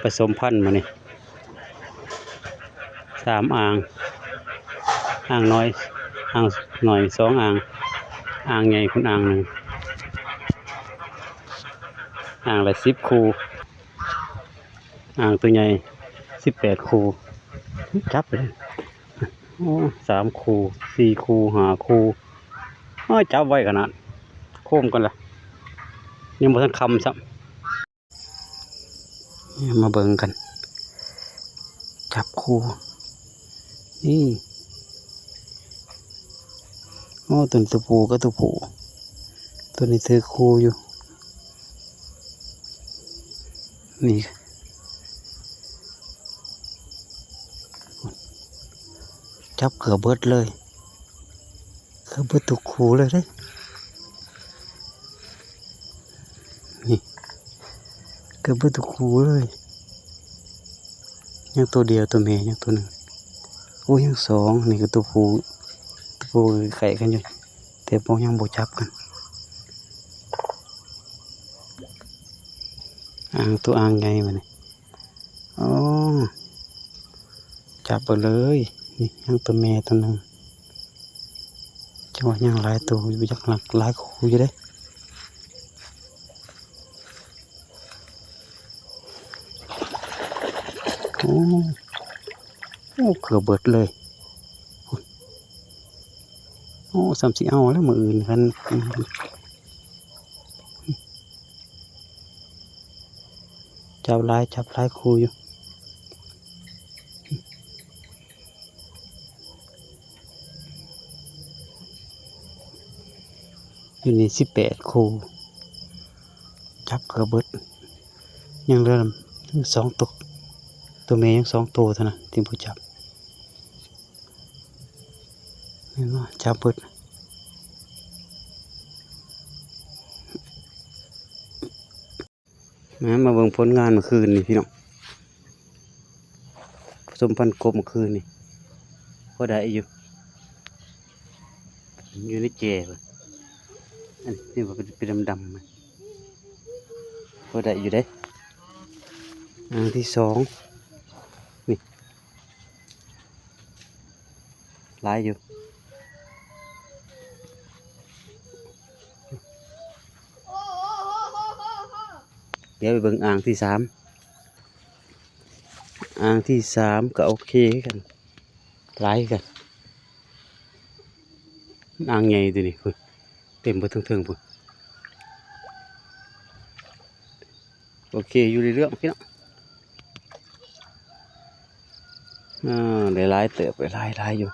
ປະສົມພັນມື້ນີ້ ສາມອ່າງ ອ່າງນ້ອຍ ອ່າງນ້ອຍສອງອ່າງ ອ່າງໃຫຍ່ພຸ້ນອ່າງໜຶ່ງ ອ່າງລະສິບຄູ່ ອ່າງໂຕໃຫຍ່ສິບແປດຄູ່ ຈັບໄປເລີຍ ໂອ້ ສາມຄູ່ ສີ່ຄູ່ ຫ້າຄູ່ ໂອ້ຍ ຈັບໄວຂະໜາດ ໂຄມກ່ອນລະ ຍັງບໍ່ທັນຄ່ຳຊ້ຳ. ມາເບິ່ງກັນ ຈັບຄູ່ ນີ້ ໂອ້ ຕົວນີ້ຕົວຜູ້ກັບຕົວຜູ້ ຕົວນີ້ຖືກຄູ່ຢູ່ ນີ້ ຈັບເກືອບເບິດເລີຍ ເກືອບເບິດທຸກຄູ່ເລີຍເດ້ ນີ້ ເກືອບເບິດທຸກຄູ່ເລີຍ ຍັງໂຕດຽວ ໂຕແມ່ຍັງໂຕໜຶ່ງ ໂອ້ ຍັງສອງ ນີ້ກໍໂຕຜູ້ ໂຕຜູ້ໃກ້ກັນຢູ່ ແຕ່ບໍ່ ຍັງບໍ່ຈັບກັນ ອ່າງ ໂຕອ່າງໃຫຍ່ບັດນີ້ ອໍ ຈັບເອົາເລີຍ ນີ້ຍັງໂຕແມ່ໂຕໜຶ່ງ ຈັກວ່າຍັງຫຼາຍໂຕຢູ່ ຈັກຫຼາຍຄູ່ຢູ່ເດ້ ໂອ້ ໂອ້ ເກືອບເບິດເລີຍ ໂອ້ ສ່ຳຊິເອົາແລ້ວມື້ອື່ນຄັນ ຈັບຫຼາຍ ຈັບຫຼາຍຄູ່ຢູ່ ຢູ່ນີ້ສິບແປດຄູ່ ຈັບເກືອບເບິດ ຍັງເຫຼືອສອງໂຕ ໂຕແມ່ຍັງສອງໂຕເທົ່ານັ້ນທີ່ບໍ່ຈັບ ເຫັນບໍ່ ຈັບເບິດ ມາ ມາເບິ່ງຜົນງານມື້ຄືນນີ້ພີ່ນ້ອງ ປະສົມພັນກົບມື້ຄືນນີ້ ພໍໄດ້ຢູ່ ຢູ່ໃນແຈ ອັນນີ້ວ່າເປັນ ເປັນດຳໆ ພໍໄດ້ຢູ່ເດ້ ອ່າງທີສອງ ນີ້ ຫຼາຍຢູ່ ດຽວໄປເບິ່ງອ່າງທີສາມ ອ່າງທີສາມກໍໂອເຄຄືກັນ ຫຼາຍຄືກັນ ອ່າງໃຫຍ່ຕົວນີ້ ເຕັມເບິດເທິງໆ ພຸ້ນ ໂອເຄ ຢູ່ເລື້ອຍໆ ພີ່ນ້ອງ ອ່າ ໄດ້ຫຼາຍເຕີບ ໄດ້ຫຼາຍໆ ຢູ່